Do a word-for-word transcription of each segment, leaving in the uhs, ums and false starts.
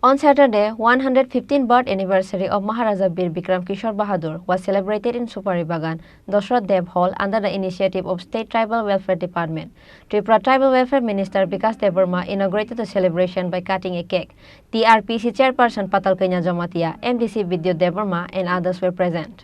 On Saturday, one hundred fifteen birth anniversary of Maharaja Bir Bikram Kishore Bahadur was celebrated in Supari Bagan, Dashrath Dev Hall under the initiative of State Tribal Welfare Department. Tripura Tribal Welfare Minister Bikash Debbarma inaugurated the celebration by cutting a cake. T R P C chairperson Patal Kanya Jamatia, M D C Bidyut Debbarma and others were present.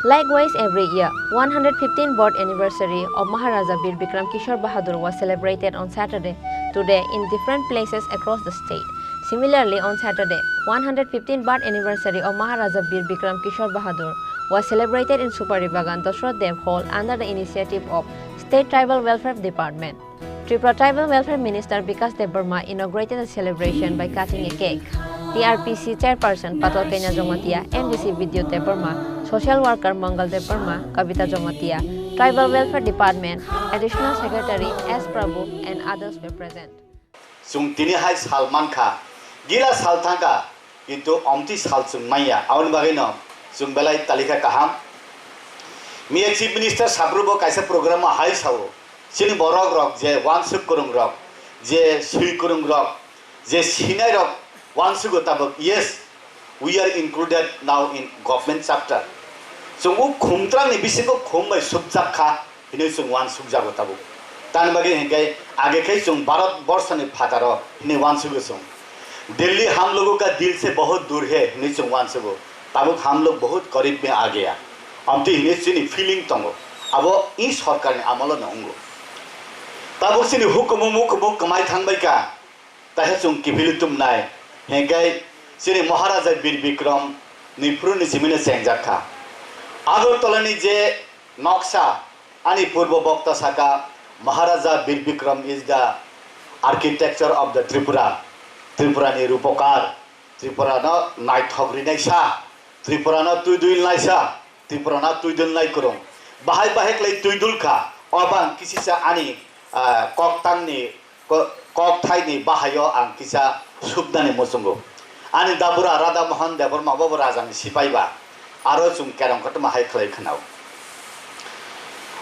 Likewise, every year, one hundred fifteen birth anniversary of Maharaja Bir Bikram Kishore Bahadur was celebrated on Saturday, today in different places across the state. Similarly, on Saturday, one hundred fifteen birth anniversary of Maharaja Bir Bikram Kishore Bahadur was celebrated in Supari Bagan Dashrath Dev Hall under the initiative of State Tribal Welfare Department. Tripura Tribal Welfare Minister Bikash Debbarma inaugurated the celebration by cutting a cake. T R P C chairperson Patal Kanya Jamatia, M D C Bidyut Debbarma, social worker Mangal Debbarma, Kavita Jamatia, Tribal Welfare Department Additional Secretary S Prabhu and others were present. Chwng tini hai sal mankha, gila sal thangkha, kintu omtwi sal chwng manya, aboni bagwino chwng belai talikha kaham. Miya Chief Minister sabrukbo kaisa program o hai sao, chini borok rok je wansuk kwrwng rok, je swi kwrwng rok, je sinai rok wansugo tabuk, yes, we are included now in government chapter. Chwng o khumtrangni bisingo khum bai sukjak kha. Hinwi chwng wansukjago tabuk. Tamni bagwi hinkhe age khe chwng Bharat borsoni phataro hinwi wansugo chwng. Delhi hum log ka dil se bahut dur hai hinwi chwng wansugo. Tabuk hum log bahut karib mein aa gaya. Amtwi hinwi chini feeling tongo. Abo i sorkarni amolo no wngo. Tabuk chini hukumu mukumu kwmai thangbai ka. Taisa chwng kiphilwi tumnai. Hinkhe chini Maharaja Bir Bikram ni phuru ni simino chengjak kha. Agartala ni je noksa, ani purbo bokta saka, Maharaja Bir Bikram is the architecture of the Tripura. Tripura ni rupokar, Tripura no naithok rinai sa, Tripura no twi dwi nai sa. Tripura na twi dul nai kwrwng. Bahai bahai khlai twi dul kha. O bang kisisa ani, ah, koktangni, ko-, kokthaini bahaio ang kisa subnani muchungo. Ani dabura Radha Mohan Debbarma bo bo rajani sipai ba. Aro chwng kerong kotorma hai khlai khwnao.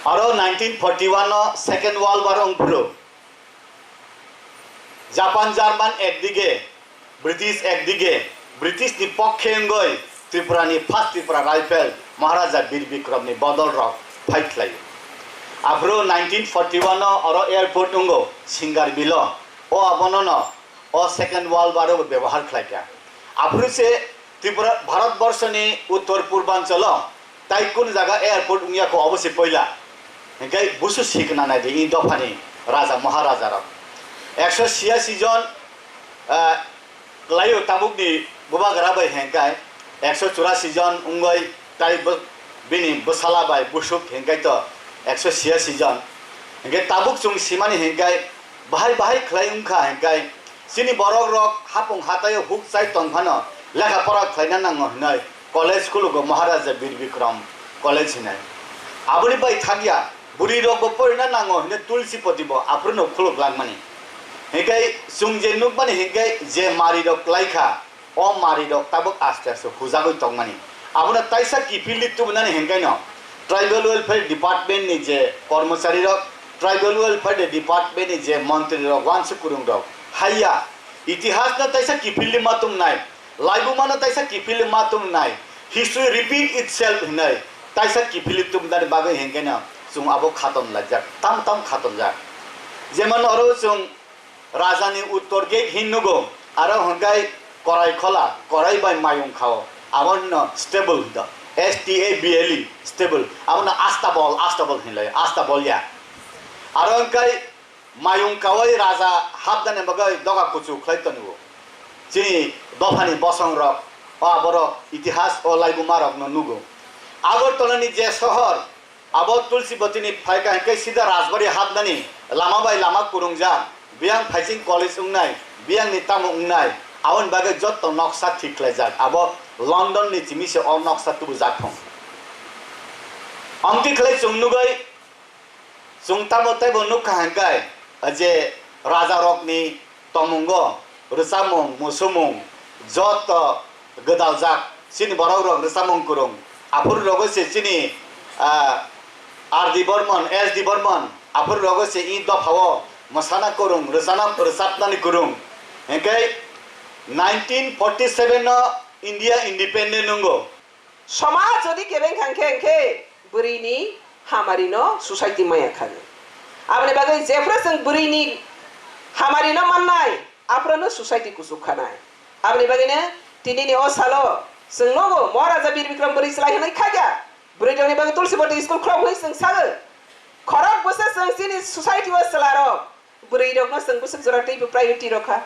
Aro nineteen forty-one no Second World War wng phuru Japan, German ekdige, British ekdige, British ni pokhe wngwi Tripura ni first Tripura Rifle Maharaja Bir Bikram ni bodol rok fight khlai. Aphuru nineteen forty-one o oro airport wngo Singarmilo, o abono no o Second World War o bebohar khlai kha. Aphuru se Tripura, Bharat Borso ni uttor purbanchalo tai kunu jaga airport wngya kho, obo se poila. Hinkhe busu sikna nai di, i dopha ni raja maharaja rok. Ekso siyasi jon, ah, klaio tabuk ni bubagra bai hinkhe ekso churasi jon wngwi tai bo-, bini bwsala bai busuk hinkhe to ekso siyasi jon. Hinkhe tabuk chwng simani hinkhe bahai bahai khlai wngkha hinkhe chini borok rok hapung hataio huk chai tong phano lekha pora khlaina nango hinwi college khulugo Maharaja Bir Bikram College hinwi. Aboni bai thakya bwrwi rokbo porina nango hinwi Tulsipoti bo aphuru no khuluk langmani. Hinkhe chwng je nukmani hinkhe je mari rok klaikha, o mari rok tabuk aste aste hujagwi tongmani. Abono taisa kiphilwi tubunani hinkaino Tribal Welfare Department ni je kormochari rok, Tribal Welfare Department ni je montri rok, wansuk kwrwng rok, haiya, itihas no taisa kiphilwi ma tumnai, laibuma no taisa kiphilwi ma tumnai, history repeat itself hinwi taisa kiphilwi tumnani bagwi hinkaino chwng abo khaton laijak, tam tam khatonjak. Jemon oro chwng Rajani uttor gate hin nugo, aro hwnkhai korai khola, korai bai mayung khao, abo hwnno stable hwnkha, S T A B L E, stable, abono astabol, astabol hinlai, astabol ya. Aro hwnkhai mayung kawi raja hapdani bagwi doga kuchuk khlai tongo. Chini dophani bosong rok, o aborok itihas o laibuma rokno nugo. Agartala ni je sohor, Abo Tulsibati ni phaikha hinkhe sida Rajbari hapnani lama bai lama kwrwngjak, biyang phaising college wngnai, biyang ni tamo wngnai, aboni bagwi jotto noksa thik khlaijak, abo London ni simi se o noksa tubujak thung. Amtwi khlai chwng nugwi, chwng tamo teibo nukha hinkhe je raja rokni tongmungo, rwchapmung, musumung, joto gwdaljak. Chini borok rok rwchapmung kwrwng. Aphuru rogo se chini, ah, R D Burman, S D Burman, aphuru rogo se i dophao mwsana kwrwng, rwchana, rwchapnani kwrwng. Hinkhe Nineteen forty seven no India independent wngo. Somaj jodi kebeng kha khe, khe bwrwini hamari no society maya kha. Aboni bagwi jephru chwng bwrwini hamari no mannai, aphuru no society kuchuk khanai. Aboni bagwi no tini ni o salo chwng nogo Maharaja Bir Bikram bwrwi chwlai hwnwi kha kya. Bwrwi rokni bagwi Tulsi Boti school khulok hwnwi chwng sago. Khorok bwsa chwng chini society o chwla rok. Bwrwi rokno chwng bwswk jora teibo priority rw kha.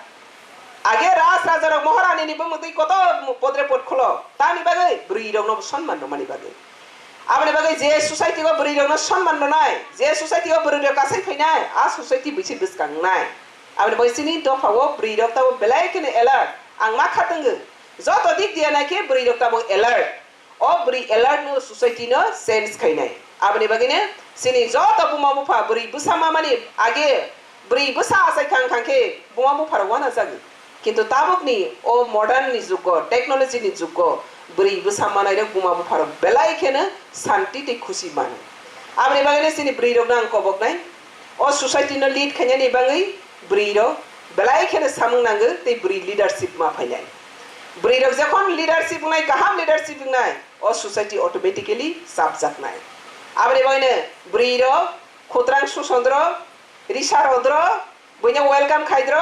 Age raj raja rok Maharani ni bumung twi kotor podre pod kholo. Tamni bagwi bwrwi rokno bo sonman rwmani bagwi. Aboni bagwi je society o bwrwi rokno sonman rwnai, je society o bwrwi rok kasai phainai, a society bwisi bwskangnai. Aboni bagwi chini dopha o bwrwi rok tabo belai kheno alert. Ang ma kha twngo. Joto dik diya nai khe bwrwi rok tabo alert. O bwrwi alert no society no change khainai. Aboni bagwi no chini joto buma bupha bwrwi bwsa mamani age bwrwi bwsa achai khang khang khe buma bupha rok uanajagwi. Kintu tabukni o modern ni jugo, technology ni jugo bwrwi bwsa manai rok buma bupha rok belai kheno santi tei khusi mano. Aboni bagwi no chini bwrwi rok no ang koboknai. O society no lead khainani bagwi bwrwi rok belai kheno samung nango tei bwrwi leadership ma phainai. Bwrwi rok jokhon leadership wngnai, kaham leadership wngnai, o society automatically chapjaknai. Aboni bagwino bwrwi rok khutrang susondro, risa rodro, buino welcome khaidro,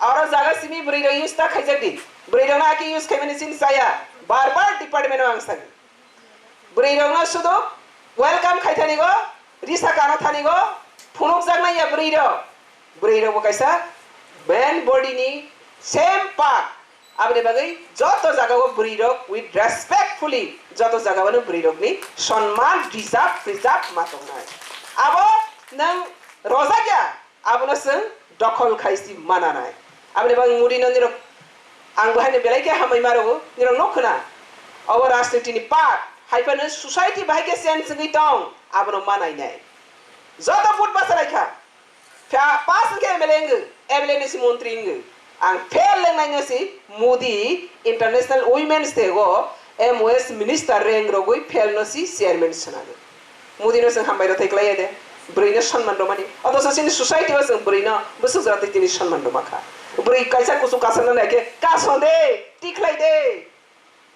oro jaga simi bwrwi rok use ta khaijak di. Bwrwi rok no aki use khaimani chini chaya. Bar bar department o ang sagi. Bwrwi rok no sudu welcome khai thani go, risa kano thani go, phunukjak nai ya bwrwi rok. Bwrwi rok bo kaisa main body ni same part. Aboni bagwi joto jaga o bwrwi rok with respectfully joto jaga o no bwrwi rok ni sonman deserve preserve ma tongnai. Abo nwng rojak ya, abono chwng dokhol khai si mananai. Aboni bagwi Modi no nirok, ang bo haino belai khe hambai ma rwo, nirok no khna. Obo rajniti ni part, hai phano society bahai khe change wngwi tong, abono ma nainai. Joto vote basa lai kha. Pha-, pass wngkhe M L A wngwi, M L A ni si montri wngwi. Ang fail wngnaino si Modi International Women's Day o M O S minister rank rogwi fail no si chairman swnagwi. Modi no chwng hambai rwthai klai de, bwrwi no sonman rwmani. Othocho chini society o chwng bwrwi no bwswk jora twi tini sonman rwma kha. Bwrwi kaisa kuchuk kasarna nai khe kason de, tikhlai de.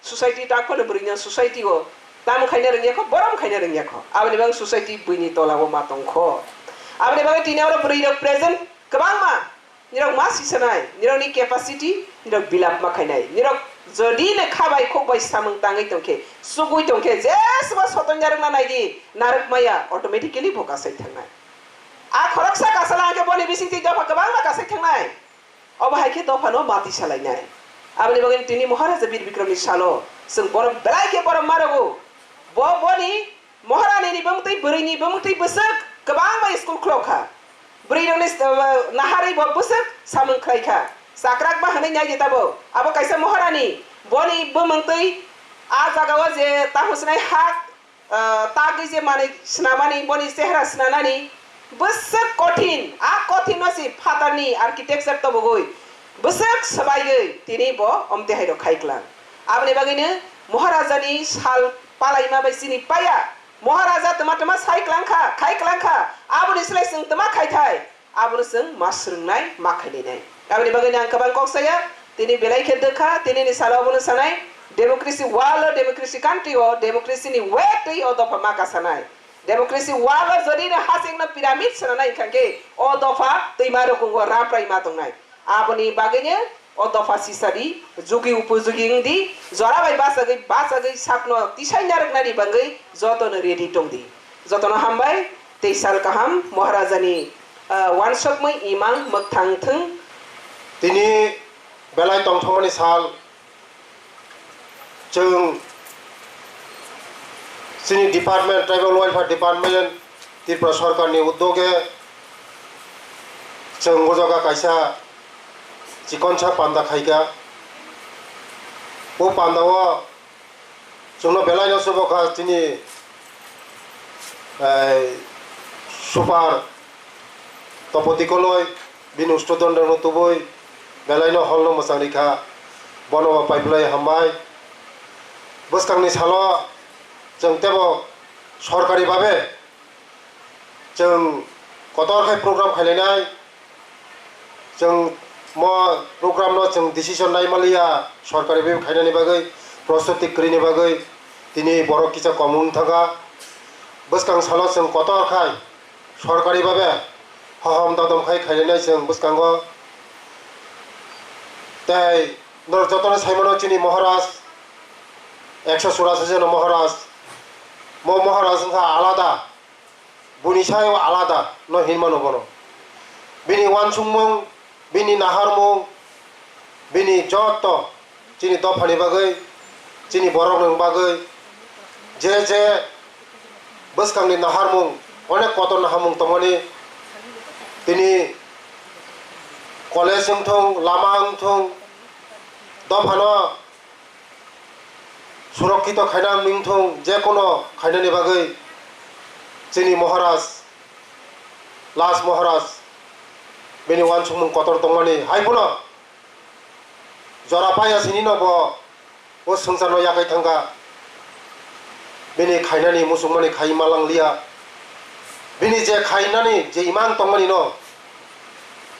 Society tak phano bwrwi no society o tamo khaina rwngya kho, borom khaina rwngya kho. Aboni bagwi society buini tola o ma tong kho. Aboni bagwi tini oro bwrwi rok present kwbangma. Nirok ma sisanai, nirokni capacity, nirok bilap ma khainai. Nirok jodi le kha bai khok bai samung tangwi tongkhe, sugwi tongkhe, jesbo sotoi narwkna naidi, narwk maya, automatically bo kasai thangnai. A khoroksa kasala hwnkhe boni bisingtwi dopha kwbangma kasai thangnai. Obo hai khe dophano mati salainai. Aboni bagwi tini Maharaja Bir Bikramni salo chwng bono belai khe borom ma rwgo. Bo boni Maharani ni bumtwi, bwrwi ni bumtwi bwswk kwbangma school khulok kha. Bwrwi rokni, uh, naharwi bo bwswk samung khlai kha. Chakrak ba hwnwi nai di tabo. Abo kaisa Maharani, boni bumungtwi a jaga o je tamo sinai hak, uh, tagwi je manwi snamani, boni chehra snanani bwswk kothin. A kothin no si phatarni architecture tobogwi bwswk swbaiwi tini bo omte hai rok khai klang. Aboni bagwino Maharajani sal palaima bai chini paya. Maharaja twma twma sai klang kha, khai klang kha, aboni slai chwng twma khai thai, abono chwng ma swrwngnai, ma khainai nai. Aboni bagwino ang kwbang kok saya, tini belai khe dwkha, tini ni salo abono sanai, democracy world o, democracy country o, democracy ni way twi o dopha ma kasanai. Democracy world o jodi no hasing no pyramid sana nai kha khe, o dopha twima rokung o raprai ma tongnai. Aboni bagwino o dopha sisadi, jugi upujugi wngdi, jora bai bachagwi, bachagwi sakno tisai narwknani bagwi jotono ready tongdi. Jotono hambai, tei sal kaham Maharajani, ah, wansokmwi imang mwkthang thwng. Tini belai tongthokmani sal. Chwng chini department, Tribal Welfare Department, Tripura Sarkarni uddoge chwng o jaga kaisa chikonsa panda khaikha. O pandao chwngno belaino chubokha chini, eh, super Topoti Koloi, bini student rokno tubui belaino hall no mwchang rikha, bono bo paiplai hambai. Bwskangni salo chwng tebo sorkari babe chwng kotor khai program khailainai, chwng Mo program no chwng decision nai maliya, sorkari bai khainani bagwi, prostuti kwrwini bagwi tini borok kisa kom wng thangkha. Bwskang salo chwng kotor khai sorkari babe hohom dodom khai khainani chwng bwskango. Tei norok jotono saimano chini Maharaj, ekso churasi jona Maharaj. Mo Maharaj wngkha alada, buni sayo alada no hinmano bono. Bini wansukmung, bini naharmung, bini joto chini dophani bagwi, chini borokni bagwi je je bwskangni naharmung, onek kotor naharmung tongmani, tini college wngthung, lama wngthung, dophano surokkito khaina wngthung, je kono khainani bagwi chini Maharaj, last Maharaj, bini wansukmung kotor tongmani, hai phano jora paiya sinino bo o swngcharno yakai thangkha. Bini khainani muchungmani khai malang liya. Bini je khainani je imang tongmani no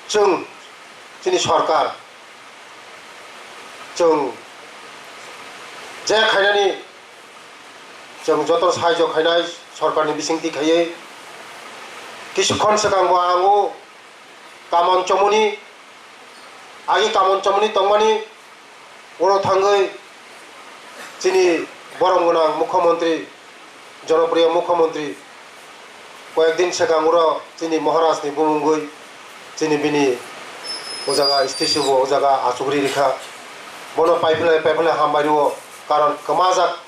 chwng chini sorkar chwng je khainani chwng joto sahajyo khainai sorkarni bisingtwi khaiwi. Kisukhon swkang bo ang o Kamon chomoni, agi Kamon chomoni tongmani, oro thangwi chini borom gwnang mukhyamantri, jonopriyo mukhyamantri, koyek din swkang oro chini Maharaj ni bumungwi chini bini o jaga statue bo o jaga achugri rikha. Bono paiphlai paiphlai hambai rwo, karon kwmajak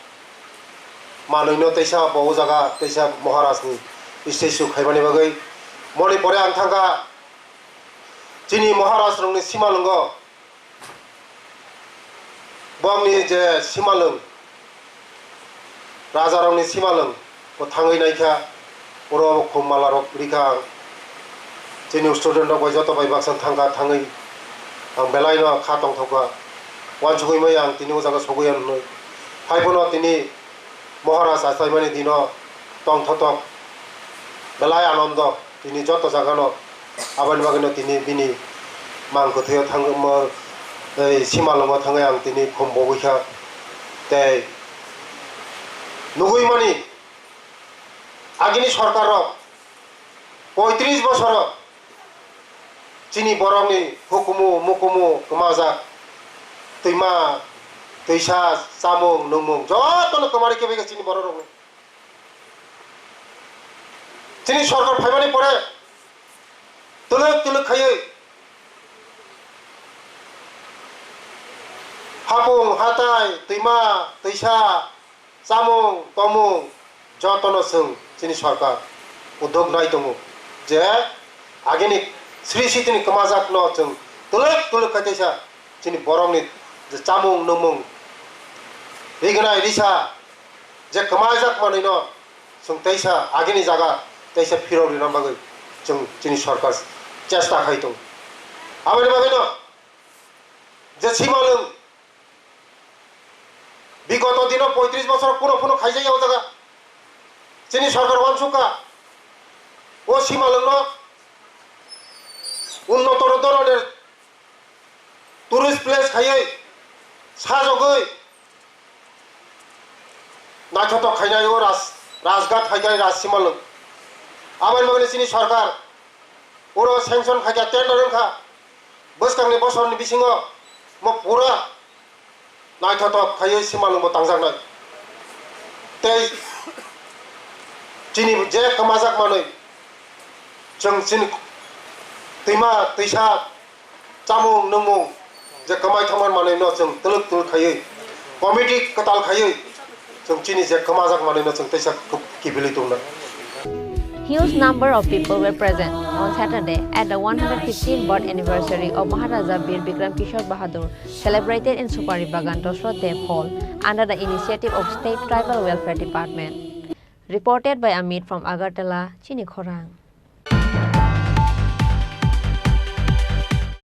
manwi no teisa bo o jaga teisa Maharaj ni statue khaimani bagwi. Moni pore ang thangkha chini Maharaj rokni simalwngo, bongni je simalwng, raja rokni simalwng bo thangwi naikha, oro khum mala rok rikha ang. Chini student rok bai joto bai baksa thangkha, thangwi ang belai no kha tongthokha, wansugwi mai ang tini o jaga sogwi ang hwnwi. Hai bono tini Maharaj achaimani dino tongthotok belai anondo tini joto jagano. Aboni bagwino tini bini mang kwthwio thangma, ei, simalwngo thangwi ang tini khum bogwi kha. Tei nugwi mani agini sorkar rok poitris bosoro chini borokni hukumu mukumu kwmajak, twima, twisa, chamung nungmung jotono kwmari kebegwi chini borok rokni. Chini sorkar phaimani pore twlwk twlwk khaiwi hapung hatai, twima, twisa, chamung tomung jotono chwng chini sorkar uduk nai tongo je agini Sri Sitini kwmajakno chwng twlwk twlwk khai teisa chini borokni je chamung nungmung, rignai risa je kwmaijak manwino chwng teisa agini jaga teisa phirok rina bagwi chwng chini sorkar chesta khai tongo. Aboni bagwino je simalwng bigoto dino poitris bosor phano phano khaijak ya o jaga. Chini sorkar wansukha o simalwngno unnoto dhoroner tourist place khaiwi sajogwi naithotok khainai o Raj-, Rajghat khaikhe Raj simalwng. Aboni bagwino chini sorkar oro sanction khaikha, tender wngkha. Bwskangni bosorni bisingo mo pura naithotok khaiwi simalwngbo tangjaknai. Tei chini je kwmajak manwi chwng chini twima twisa chamung nungmung je kwmai thangman manwino chwng twlwk twlwk khaiwi committee kwtal khaiwi chwng chini je kwmajak manwino chwng teisa kip-, kiphilwi tongnai. Huge number of people were present on Saturday at the one hundred fifteen birth anniversary of Maharaja Bir Bikram Kishore Bahadur, celebrated in Supari Bagan, Dosroth Dev Hall, under the initiative of State Tribal Welfare Department. Reported by Amit from Agartala, Chini Khorang.